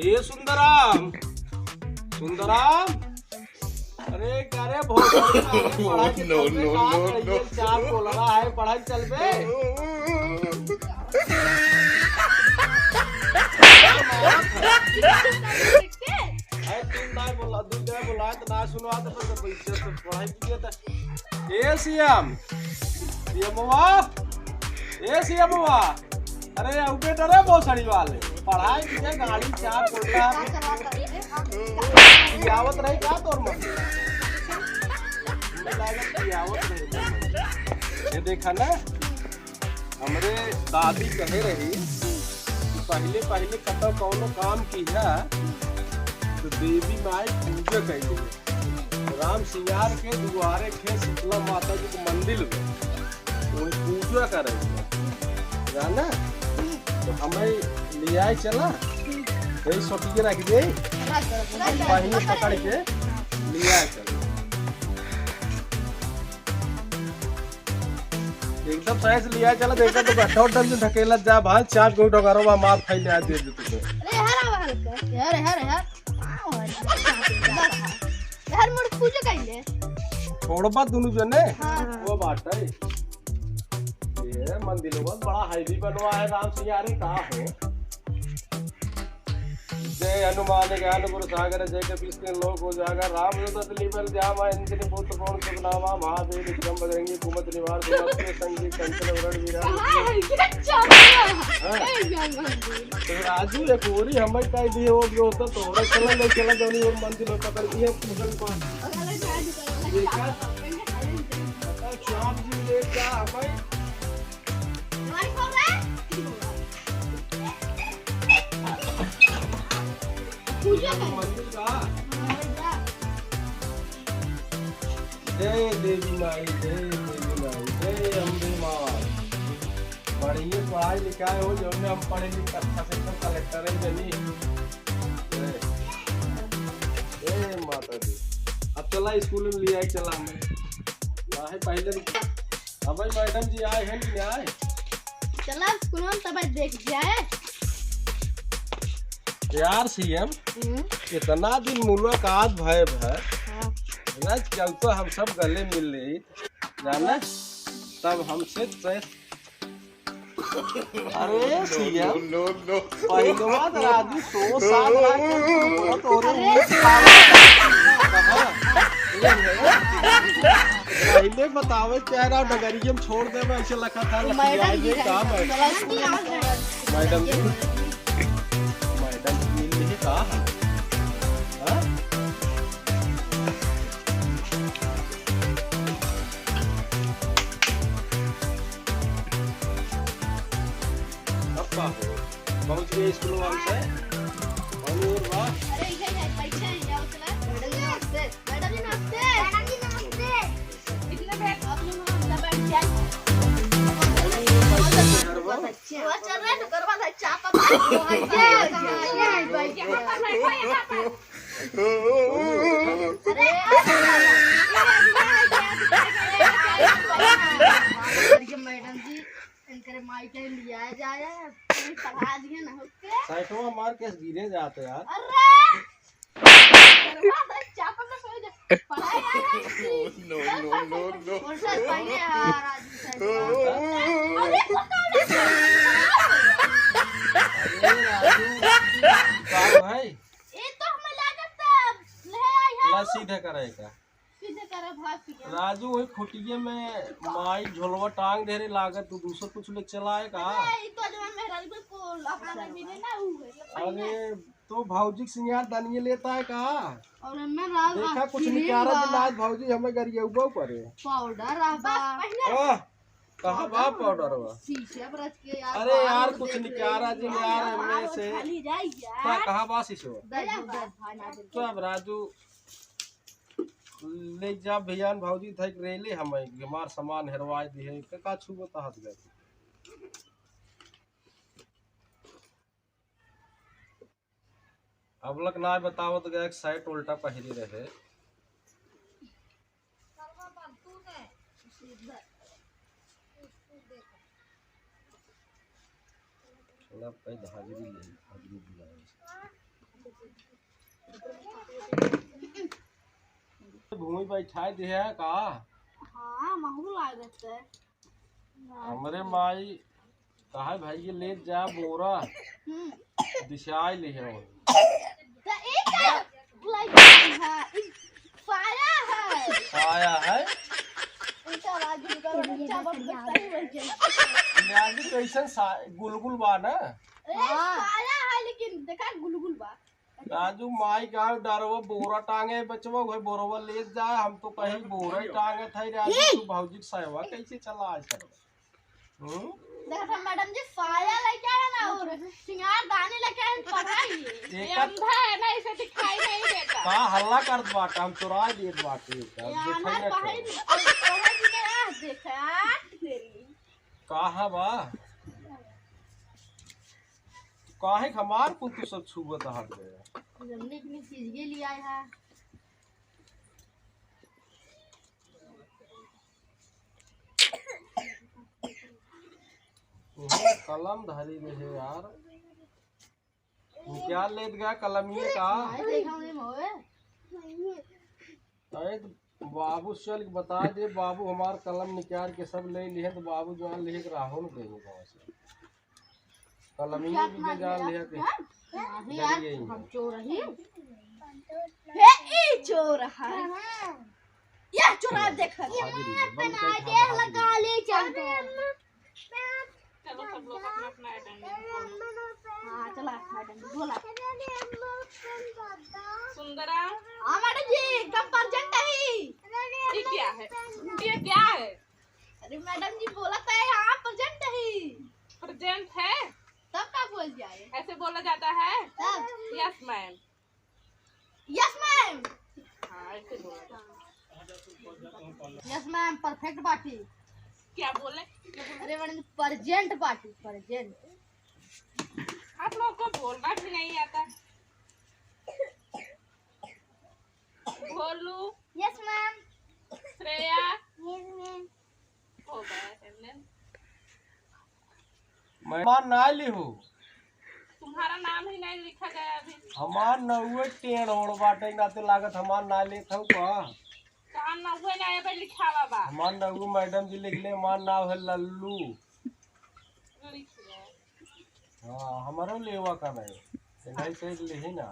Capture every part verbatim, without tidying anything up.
ए सुंदराम, सुंदराम, अरे का रे, बहुत बढ़िया है, पढ़ाई के चलबे, का करिए, चार बोल रहा है, पढ़ाई चलबे। अरे तू ना बोला, तू क्या बोला, तो ना सुनवा, तो फिर तो इज्जत से पढ़ाई किए तो। ए सीएम, सीएमवा, ए सीएमवा, अरे, अउबे डरे भोसड़ी वाले। पढ़ाई के गाड़ी चाप उल्टा। पियावत रही का तोर मन? मुझे लागत पियावत रही तोर मन। ये देखा ना, हमरे दादी कहे रही कि पहिले, पहिले कतौ कौनो काम किहा, तो देवी माई पूजा कइली। राम सिंगार के दुआरे खे शीतला माता जी के मंदिर बा। वही पूजा करे के बा। जाना? तो हमें ले आए चला। यही सोटी के रख दे। बहिनी पकड़ के ले आए चला। एकदम सही से ले आए चला। देखा तो गड्ढा उड्ढा में धकेला जा भाई। चार गो डगरो बा, मार खाई ले आ दे दे तुझे। अरे हरा बा हल्का। यार, यार, यार। यार, मुड़ पूजा कइले। छोड़बा दुनु जने। हाँ। वो बात है। ये मंदिर बहुत बड़ा heavy बनवा है राम सिंह, अरे का हो? जय हनुमान ज्ञान गुण सागर, जय कपीस तिहुँ लोक उजागर। राम दूत अतुल बल धामा, अंजनी पुत्र पवन सुत नामा। महावीर विक्रम बजरंगी, कुमति निवार सुमति के संगी, कंचन वरण विराज। हाँ, ये चल रहा है। हाँ। ए, जान मंदिर। तो राजू एक ओरी हमें कह दिए, वो जो होता तो और चला ले चला जानी और मंदिर में पकड़ दिए, पूजन पाठ। देखा? श्याम जी ले जा हमें। पूजा कर। मंदिर का? हाँ, जा। जय देवी माई, जय देवी माई, जय अम्बे माँ। बढ़िया पढ़ाई लिखाई हो, जो में हम पढ़े लिखे अच्छा से अच्छा कलेक्टर है जनी। जय। जय माता दी। अब चला स्कूल में ले आई, चला हमें। ना है पहले। अब भाई मैडम जी आए हैं कि नहीं आए? चला स्कूल में तब देख जाए। यार सीएम, हम्म। इतना दिन मुलाकात भय भय, हाँ। रज के ऊपर हम सब गले मिल रही, जाना? तब हमसे तय अरे सीएम, no, no, no। पहलवा तो राजू तो साल रहा है, तो तोरे अरे। मुंह से साल रहा है। पहले बतावे चाह रहा, डगरिया में छोड़ दे, मैं ऐसे लगा था, लखिया मैडम जी, जी, का मैडम? मैडम जी। मैडम जी मिल रही का? हाँ? अब का हो? पहुँच गए स्कूल वाले से। और वाह। अरे, इधर है, बैठे हैं, यहाँ उतना। मैडम जी, नमस्ते। मैडम जी, नमस्ते। मैडम जी, नमस्ते। इतने बैठ, आप लोग वहाँ अंदर बैठ जाए। वो चल रहा है, तो करवा दे, चापा। यहाँ पर बैठो, यहाँ पर। अरे, मैडम जी, इनकरे माई के लिया जाए, पढ़ा दिए ना होते। साइकिल मार के गिरे जाते यार। अरे! अरे, चापा में सो जा। पढ़ाई आया है इसकी। No, no, no, no। और सर पहले आ राजू सर। अरे, अरे, राजू। का भाई? ये तो हमें लागत ले आई है। ला सीधे करे का। सीधे करे भाग के। राजू वही खुटिये में माई झोलवा टांग दे रहे, लागत तू दूसर कुछ ले चलाए का। अरे, ई तो जवन मेहरारू को लफड़ा में मिले ना, ऊ है। अरे, तो भौजी के सिंगार दानिये लेता है का? और मैं राज देखा, कुछ निकारा बा। दिन आज भौजी हमें गरियउबो करे। पाउडर आ बा। बस पहले आह, कहाँ बा पाउडर बा? शीशे पर रच के यार, अरे यार, कुछ निकारा दिन यार, हमें से। खाली जाई यार। का, कहाँ बा शीशो? दे दे, दे, भाई, ना दे। तो अब राजू ले जा भैया, भौजी धइक रेले हमें, हमार सामान हेरवाए दिए, का, का छुबो तो हाथ गए। अब लक ना बतावत गए, एक शर्ट उल्टा पहिरे रहे। ना पे हाजिरी ले, हाजिरी बुलाए। भूमि बैठाए दे है का? हाँ, महू लागत है। हमरे माई कहा भाई के ले जा बोरा, हम्म। दिशाई ले है। तो एक लड़की है, एक साया है। साया है? उनका आवाज उनका बच्चा बहुत सही बन गया। राजू कैसन सा-, गुलगुल बा ना? ए, हाँ। साया है लेकिन देखा गुलगुल बा। राजू माई का डरवा बोरा टांगे बचवा, वह बोरवा ले जा, हम तो कहीं बोरा ही टांगत है। राजू तू भौजी के सायवा कैसे चला आज कर? हम्म? देखा था मैडम जी, साया लेके आया ना और सिंगार दानी लेके आए, पढ़ाई। ये एक अंधा है ना, इसे दिखाई नहीं देता। का हल्ला करत बाटे, हम चुरा लेत बाटे, ये देखा अनर ना पढ़ाई चुरा। नहीं, अब पढ़ाई नहीं है, देखा तेरी। का है बा? काहे हमार कुल तू सब छुबत हट गया? हमने इतनी चीज ये लिया है। उहे कलम धरी रहे यार। निकाल लेत गया कलमिए का। भाई देखा उन्हें मोए। अरे तो बाबू चल के बता दे, बाबू हमार कलम निकाल के सब ले लिहे, तो बाबू जान लिहे कि राहुल गए गाँव से। कलमिए भी ले जान लिहे के। नहीं यार, यही हम है। चोर ही। हे, ई चोर है। यह चुरा देखत। ये मार पे ना दे, लगा ले चलते हैं। चलो, सब लोग अपना अपना attendance बोलो। हाँ, चला, attendance बोला। सुंदरा। हाँ, मैडम जी, एकदम present है। ये क्या है? ये क्या है? अरे, मैडम जी, बोला तो है, हाँ, present है। Present है? तब का बोल जाए? ऐसे बोला जाता है? तब। Yes, ma'am। Yes, ma'am। हाँ, ऐसे बोला जाता है। Yes, ma'am, perfect बाटी। क्या बोले? क्या बोले? अरे, मैडम, present बाटी, present। आप लोग को बोलना भी नहीं आता। भोलू। Yes, ma'am। श्रेया। Yes, ma'am। हो गया attendance। मैं हमार ना लिहू। तुम्हारा नाम ही नहीं लिखा गया अभी। हमार नउवे टेढ़ ओढ़ बाटे, नाते लागत हमार ना लेत हऊ का? कहाँ नउवे ना, ये पे लिखावा बा। हमार नउवे मैडम जी लिख ले, हमार नाम है लल्लू। लिख ले। हाँ, हमारो लेवा का नहीं, तो नहीं से लिही ना।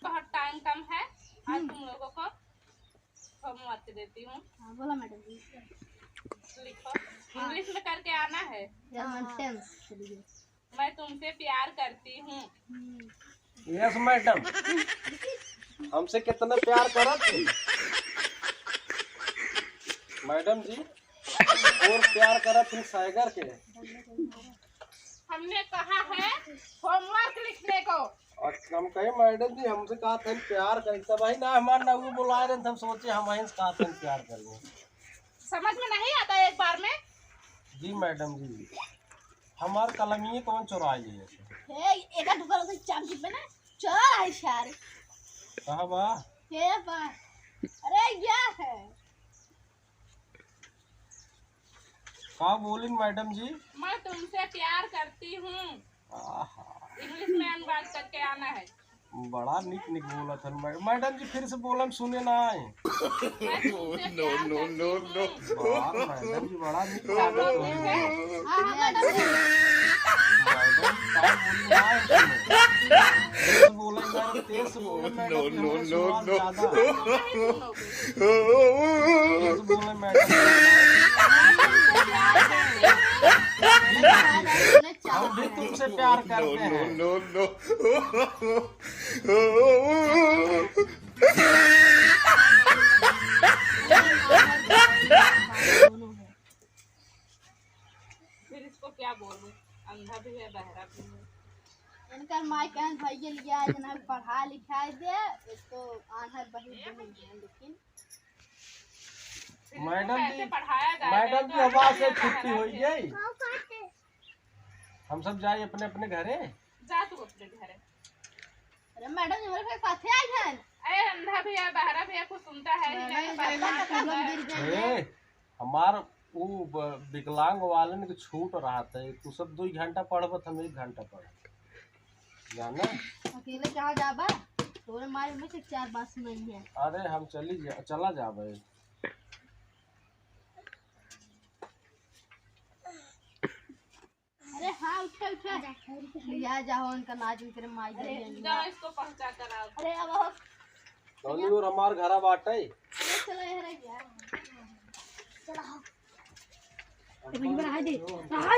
बहुत time कम है, आज हम्म। तुम लोगों को homework देती हूँ। हाँ, बोला मैडम जी। लिखो, हाँ। English में करके आना है। हाँ, tense, चलिए। मैं तुमसे प्यार करती हूँ। हम्म। Yes, मैडम। हमसे कितना प्यार करत है? मैडम जी, और प्यार करत है साइगर के। हमने कहा है homework लिखने को। अच्छा, हम कहे, मैडम जी, हमसे कहा था प्यार करें, तब ही ना हमार नउवे बुलाए रहे, हम सोचे हम ही से कहा था प्यार करें। समझ में नहीं आता एक बार में? जी मैडम जी, हमार कलमिए कौन चुरा लिए थे? हे, एका दुकान से चाम की बना, चोर है सारे। कहाँ बा? हे बा। अरे, यह है। का बोलिन मैडम जी? मैं तुमसे प्यार करती हूँ। आहा। English में अनुवाद करके आना है। बड़ा निक निक बोलत हन मै-, मैडम जी फिर से बोलन सुने ना आए। मैं तुमसे प्यार करती हूँ। वाह, मैडम जी बड़ा निक लागत हन। हाँ, हाँ, मैडम जी। मैडम, का बोली ना आए सुने। तेज बोले मैडम, तेज से बोले मैडम, कि हमरे सुनात ज्यादा। तेज बोले मैडम। हम भी तुमसे प्यार करते हैं। फिर इसको क्या बोलूं, अंधा भी है, बहरा भी है। इनकर माई कहन भैया लिया आज ना पढ़ा लिखाई दे, एक तो आन्हर बहिर बहिन है, लेकिन फिर इसको मैडम कैसे जी, पढ़ाया जाए? मैडम जी, हमार से छुट्टी हो गई, हम सब जाए अपने अपने घरे। जा तू अपने घरे। अरे मैडम जी, मेरे साथे आई है। अरे अंधा भी है, बहरा भी है, कुछ सुनता है ही नहीं, परेशान करता है। ए, हमार उ ब-, विकलांग वालन के छूट रहत है, तू सब दुइ घंटा पढ़बत, हम एक घंटा पढ़ब। जाना? अकेले कहाँ जाबा? तोरे माई में से चार बात सुनाई है। अरे हम चली जा, चला जाबे। अरे हाँ, उठे, उठे। लिया जाओ उनका नाज, उनके माई अरे, बहन। जाओ इसको पहुँचा कर आओ। अरे अब आओ। कौन और हमार घरा बाटे? अरे चलो यहाँ रह गया। चलो। तो भैया रहा दे। रहा